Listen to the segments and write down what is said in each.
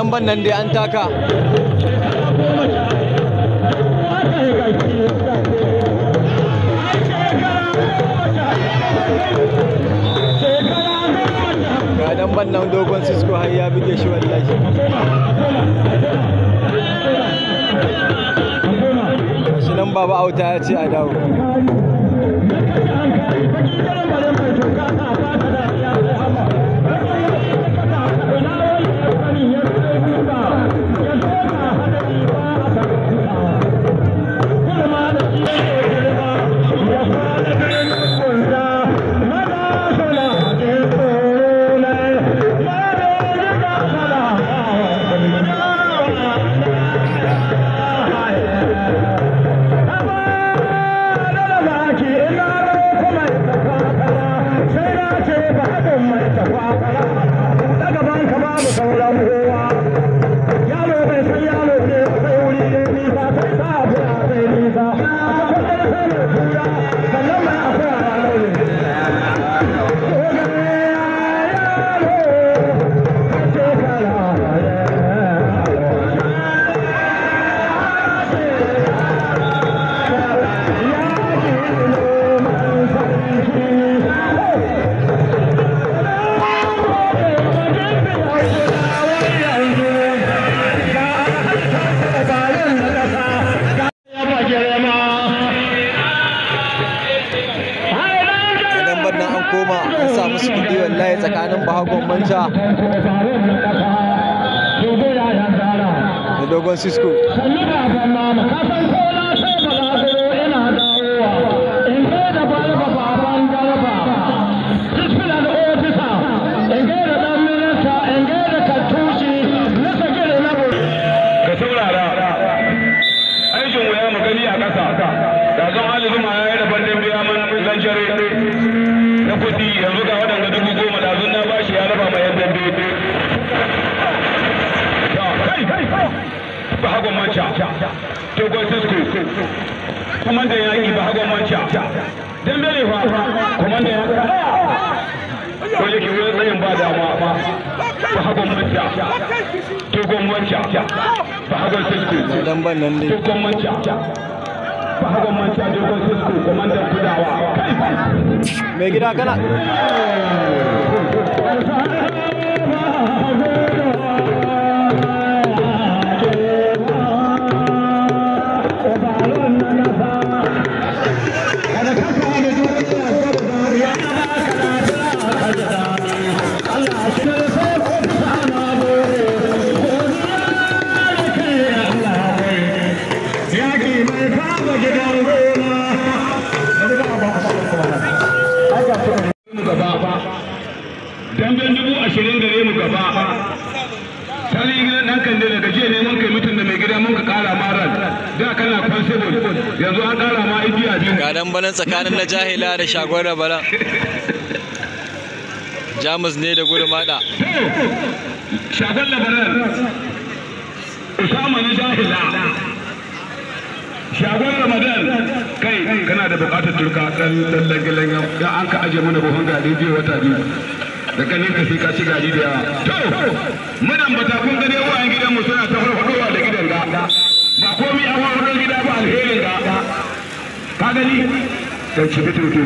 Damban nan dai an taka. Ga damban nan Dogon Cisco har ya buge shi wallahi. Shi nan Baba Auta ya ce a dawo. Koma an sa musu kudi wallahi tsakanin Bahagon Manta da Dogon Cisco. Ka saurara aikin wuya mu gani a ƙasa da zan alizuma ya yi daban dambe ya man lanjare na kudi yanzu ga waɗanda 10,000 da zun na bashi ya raba ma yan dambe. Kai Bahagon Manta Dogon Cisco kwamandan yaƙi Bahagon Manta dambe ne fa kwamandan yaƙi ko yake wurin tsayin ba dama. Bahagon Manta Dogon Manta Bahagon Cisco Damban nan dai Dogon Manta Bahagon Manta Dogon Cisco kwamandan kudawa. Mai gida kana Damben 20,000 gare mu gaba. Sani gidan ɗan kande daga jiya ne mun kai mutum da mai gida mun ka ƙara maran. Da kana constable yanzu an ƙara ma igiya biyu. Ga dambanan tsakanin na Jahila da Shagon Rabaran. Jamus ne da Gurmada. Shagon Labaran Usama na Jahila. Shagon Ramadan kai kana da buƙatar turka ɗan lange-lange ya an ka aje mana buhun gari biyu wata biyu. Da ganin ka sai ka ci gari da yawa. To, mudan bata kun gane wayan gidanmu suna ta farfadowa da gidan ga. Ba komai an farfado gida ba alherin ga. Ka gani? Dan ci bitutu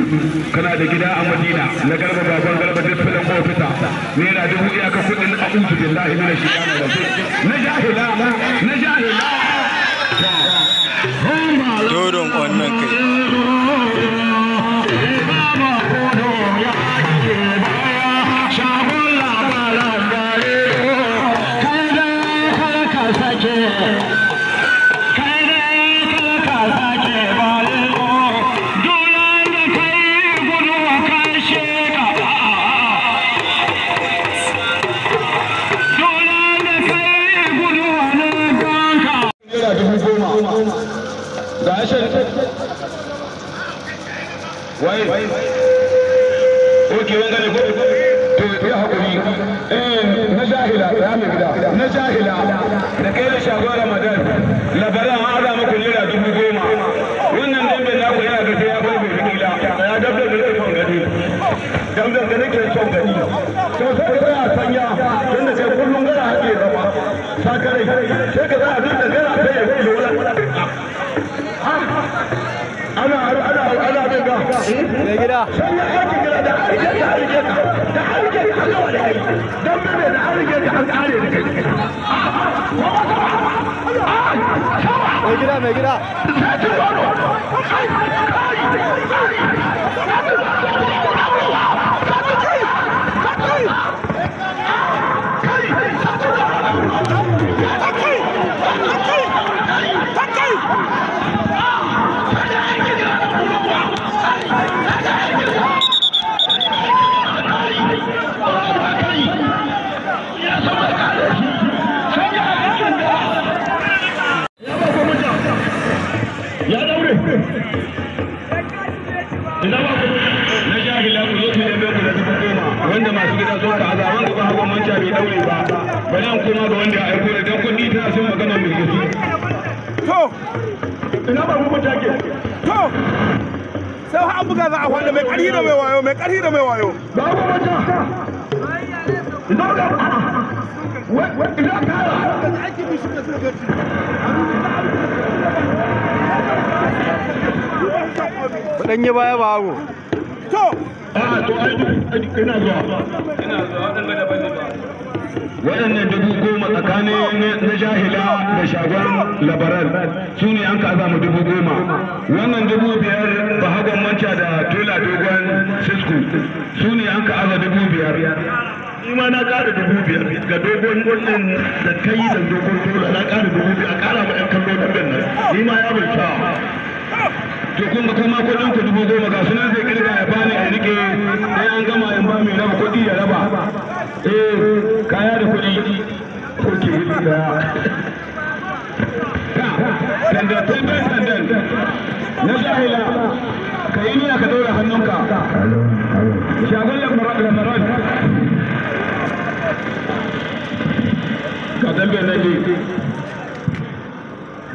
kana da gida a Madina na Garba baban Garba disfilin ofisa naira 1000 iyaka kudin a'udhu billahi minash shaitanir rajim. Na jahila, na jahila. Dodon wannan kai. Waye? Oke wanga ne ko? To ya hakuri. Na jahila, ya mai gida. Na jahila da kai da Shagon Ramadan. Labaran an aza muku naira 10,000. Wannan damben naku yana da sai ya bai bai kila. Ya dabda da nake son gani. Dabda da nake son gani. To sai ka tsaya sanya tunda sai kullun gara ake zama. gida. Sai ya aiki gida da an rike ka, an rike ka da an rike ka, an gama da kai. Dan bebe da an rike ka, an kare da kai. Mai gida, mai gida. Satin nono. Kai, kai, kai. Ya daure. Ina ba ku na jahila, ku zo ku neme ku da 10,000, wanda masu gida sun ka aza, wanda ba hagon manta bai daure ba. Bari an koma ga wanda ya aiko da dan kuɗi, tana son magana mai gaske. To. Ina ba ku manta ke. To. Sai an buga za a wanda mai ƙarfi da mai wayo, mai ƙarfi da mai wayo. Ba ku manta. Ina ga wai ina kara. Ku yi baya ba hagu. To. A to ai ina zuwa. Ina zuwa, waɗanda daban ne ba. Waɗannan 10,000 tsakanin na jahila da shagon labaran su ne an ka aza mu 10,000. Wannan 5,000, bahagon manca da tola dogon Cisco, su ne an ka aza 5,000. Ni ma na ƙara 5,000 ga dogon ɗin da kai da dogon tola, na ƙara 5,000, a ƙara ma 'yan kallo damben nan, ni ma ya bai kyawa. To kun ga kuma kuɗin ku 10,000 ga sunan, zai kirga ya bani a rike, sai an gama in ba mai raba kuɗi ya raba. Eh, kaya da kuɗi ko ke yi daya. Tandan tandan tandan na jahila, ka yi niyya ka ɗaura hannunka. Shagon lamaran ka dambe nan ne,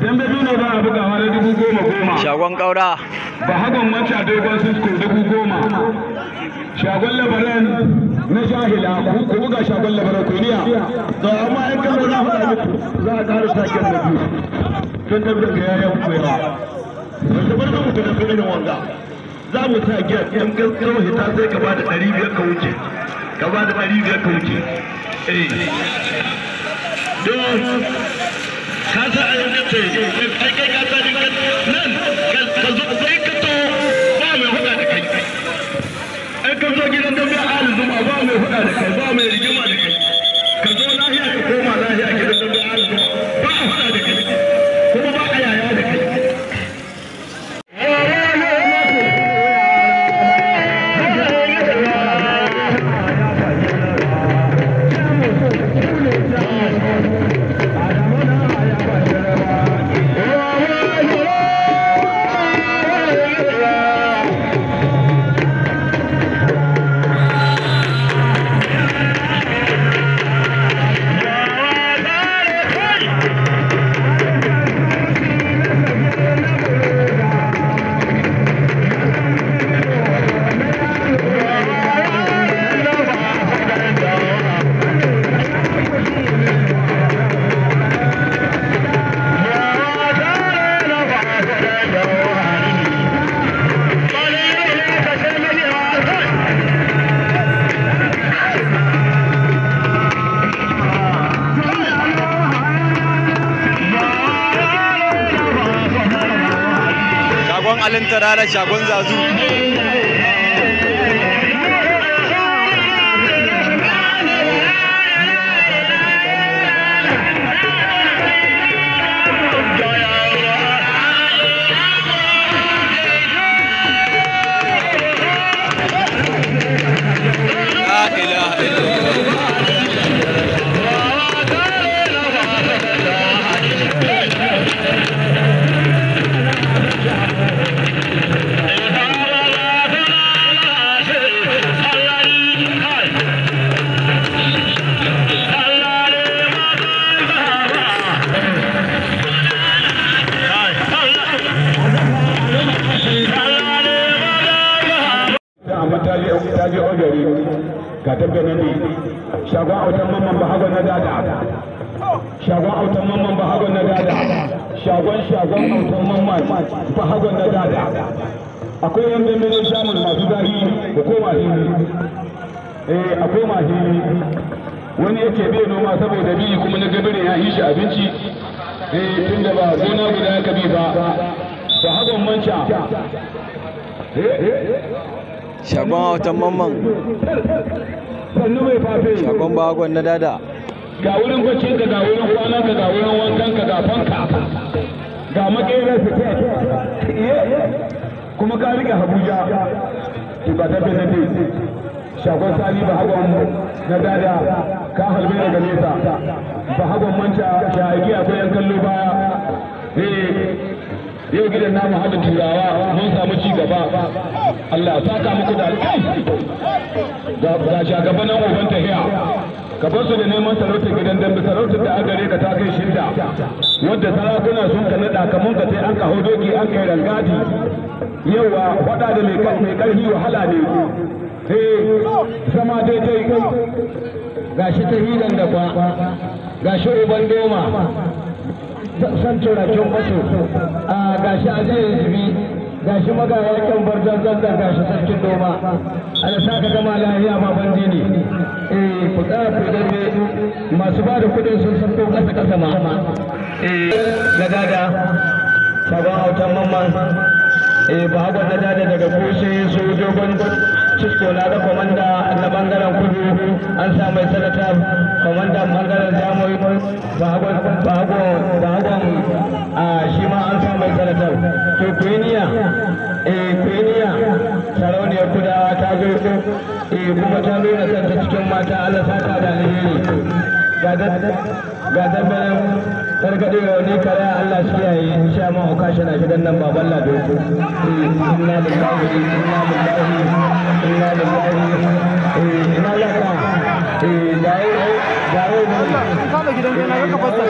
dambe biyu ne ba a bugawa na 10,000 10,000. Shagon ƙaura. Bahagon manca dogon Cisco 10,000, shagon labaran na jahila, ku buga shagon labaran ku niya. To amma in kallo na faɗa muku, za a ƙara saken da biyu tun da ga yayan ku yawa wanda bar muku da irin wanga za mu sa giyar in gaskiyar hita, sai ka bada 500 ka wuce, ka bada 500 ka wuce. Eh, don ka sa a yanka ce ai kai ka sa nan ka zo, sai ka to ba mai huda da kai. Ai ka zo gidan dambe Ali Zuma, ba mai huda da kai, ba mai rigima da kai. Ka zo lahiya ka koma lahiya. Gidan dambe Ali Zuma ba a huda da kai, kuma ba a yaya da kai. Shagon Alin Tarara, shagon Zazu. La ilaha illallah. Amma ta je ogari ga tabbana ne, shagon autan mamman bahagon na dada, shagon autan mamman bahagon na dada, shagon autan mamman bahagon na dada. Akwai yan dambe ne shamun masu zahi ko koma hili. A koma hili. Wani yake bai noma saboda bi kuma na gabirin ya yi shi abinci. Tunda ba gona guda ya kabi ba. Ba hagon manca. Shagon autan mamman. Sannu mai fafe. Shagon bagon na dada. Ga wurin bacin ka, ga wurin kwanan ka, ga wurin wankan ka, ga fanka. Ga makerar fitet. Kuma ka rike Abuja. To ba tafi na dai. Shagon Sani ba hagon na dada ka halbe daga nesa. Ba hagon manca shahagi akwai yan kallo baya. Yau gidan namu hada turawa mun samu ci gaba. Allah saka muku da alƙai. Ga shagaban nan uban tahiya. Ka bar su da neman sarautar gidan dambe, sarautar da aka gare ka ta kai shidda. Wadda sarakuna sun ka naɗa kamun ka sai an ka hau doki an kai rangadi. Yawa faɗa da mai ƙarfi wahala ne. Zama daidai. Gashi ta hidan da kwa, gashi uban doma. San turakin kwaso, a gashi ajiyar zubi, gashi magayakin barjan zanzan, gashi sarkin noma. Ala sa ka gama lahiya baban jini. Ku tsaya ku dambe, masu ba da kudin sun sako kasa kasa ma. Na dada, sabon autan mamman, ba hagon na dada daga kushe su dogon Cisco na ga komanda na bangaren kudu an sa mai sanata, komandan bangaren jamus bahagon a shi ma an sa mai sanatar. To kuyiniya kuyiniya sarauniyar kudawa ta zo kuma ta nuna kanta cikin mata. Allah saka da alheri. Ga dabbanin targaɗe rauni kare Allah shi kiyaye. Insha ma okashi na gidan nan baban lado. Inna lillahi inna lillahi inna lillahi inna laka. Dawo dawo kama gidan gona ka fassa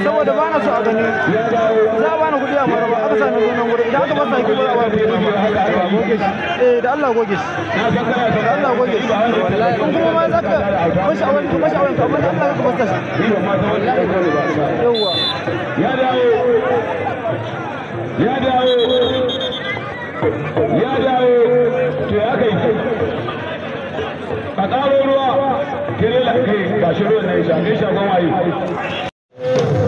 saboda ba na so a gani. Za a bani kuɗi a maraba aka sami gonan gurin idan aka fassa ki ba za a bani kuɗi. Da Allah goge shi. Da Allah goge shi. In kuma ma za ka bashi a wani bashi a wani amma da Allah ka fassa shi. Yawwa. Ya dawo. Ya dawo. Ya dawo. To ya kai. A ƙaro ruwa. Tirela kai ba shi ruwan na isha, ne shagon waye.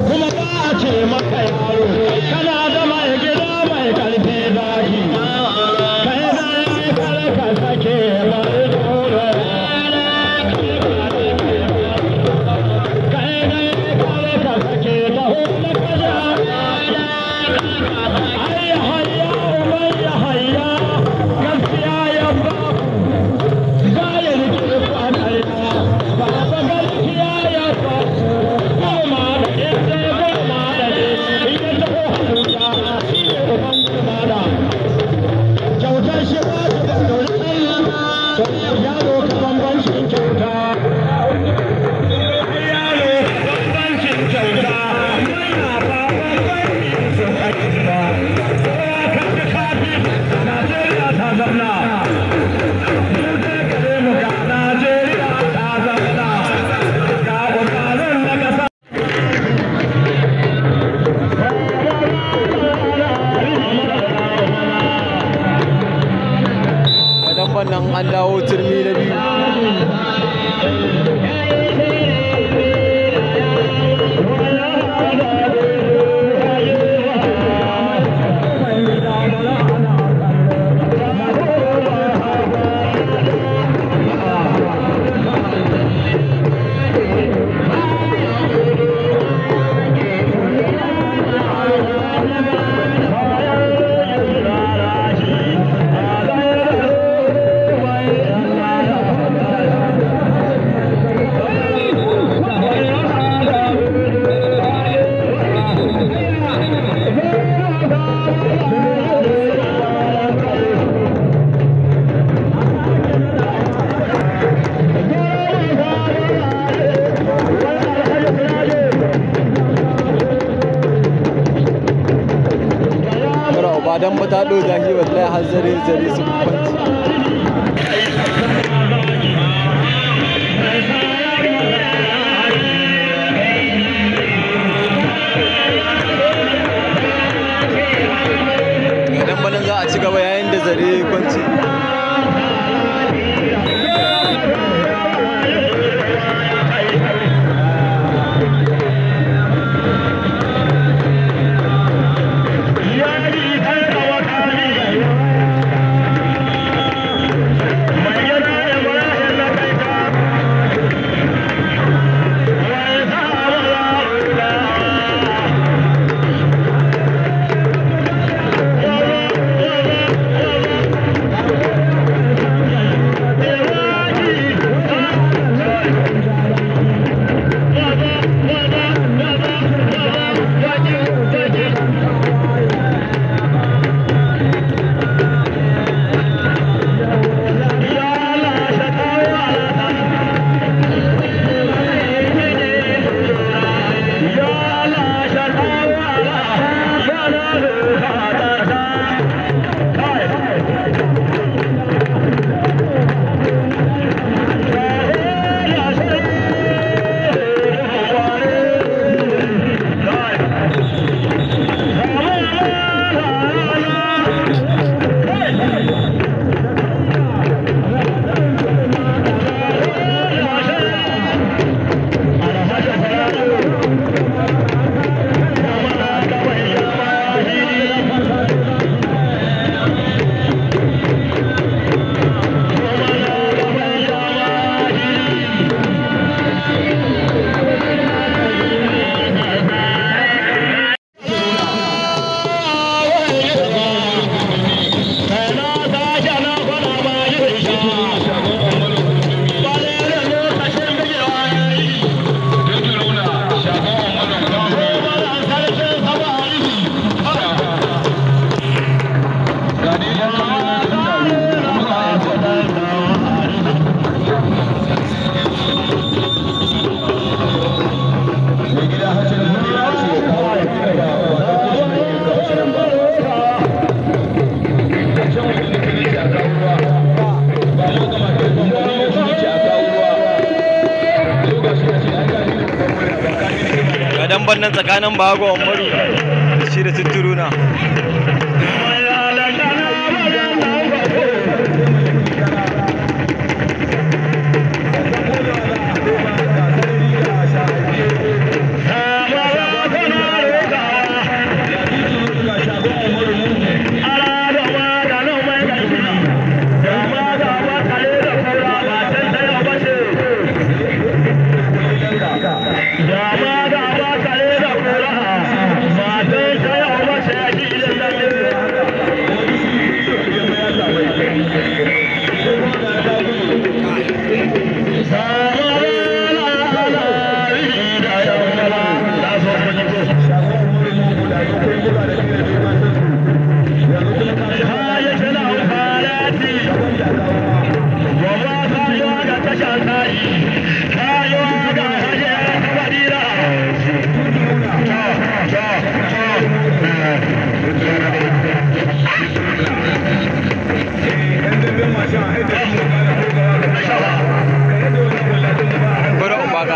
Kuma ba a ce maka yaro, kana da mai gida mai karfi zaki. Kai da ya kare ka sake mai dole. Kai da ya kare ka sake ta hula kaja. Ai hayya mai hayya, gaskiya ya ba ku. Za ya rike ku a ƙarya, ba ba gaskiya ya ba ku. Goma da inda goma da ne, idan ta ko Abuja, shi ne uban goma da. Kyautar shi ba ta da ɗauri, yaro ka bambancin kyauta. Yaro bambancin kyauta, manya ba bambancin sun aiki ba. Kowa kan ji kafi, Najeriya ta zamna. Mu dai gare mu ga Najeriya ta zamna. Ga ƙoƙarin na ƙasa. Wadan wannan an dawo turmi na biyu. Ba dan ba ta ɗo zafi wallahi har zare zare su kwanci. Idan banan za a ci gaba yayin da zare kwanci. Damban nan tsakanin Bago Umaru da shi da Tutturuna.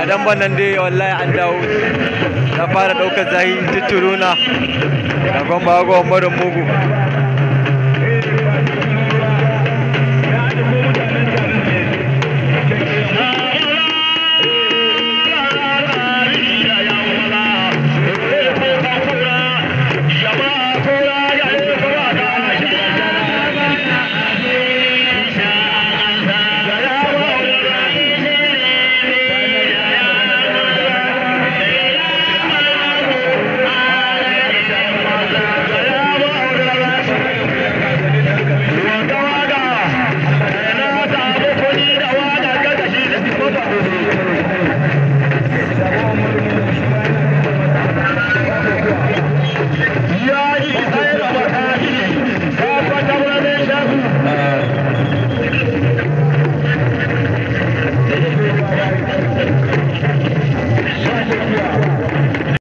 Damban nan dai wallahi an dawo ta fara daukar zahi Tutturuna da gomba Bago Umaru Mugu.